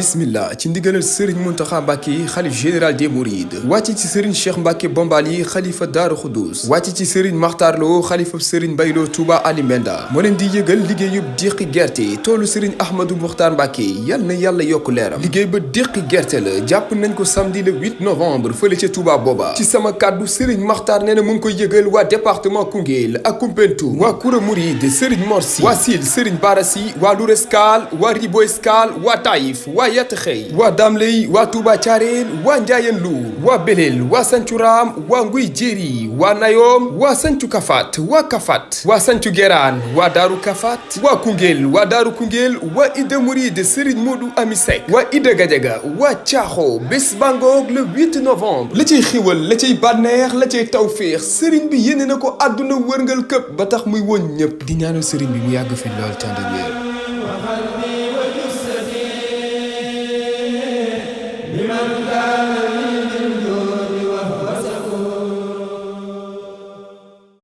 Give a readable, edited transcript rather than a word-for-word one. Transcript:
bismillah ci ndigalal Serigne Mountakha Mbacké xalif général des Mourides wàcc ci Serigne Cheikh Mbacké Bombali xalifa Daaru Xuddus wàcc ci Serigne Makhtar Lo xalifa Serigne Baylo Touba Ali Mbenda moo leen di yëgal liggéeyub déqi gerte toolu Serigne Ahmadou Mokhtar Mbacké yal na yàlla yokk leeram liggéey ba déqi gerte la jàpp nañ ko samedi le 8 novembre fële ca Touba booba ci sama kàddu Serigne Makhtar nee na mu ngi koy yëgal waa département Koungheul ak Koumpentoum waa Koura Mouride Serigne Morsi waa Sil Serigne Barassi waa Lour Escale waa Ribo Escale waa Taïf waa Yatt Xëy waa Damley waa Touba Thiarène waa Ndiayène Lour waa Belel waa Santhiou Ram waa Nguy Jéeri waa Nayom waa Santhiou Kafat waa Kafat waa Santhiou Guérane waa Daaru Kafat waa Koungheul waa Daaru Koungheul waa Ida Mouride Serigne Modou Ami Seck waa Ida Gadiaga waa Thiakho bés bangoog le 8 novembre la cay xiwal la cay bànneex la cay tawféex Serigne bi yéene na ko àdduna wërngal këpp ba tax muy woon ñëpp di ñaanal Serigne bi mu yàgg fi lool tànd wéer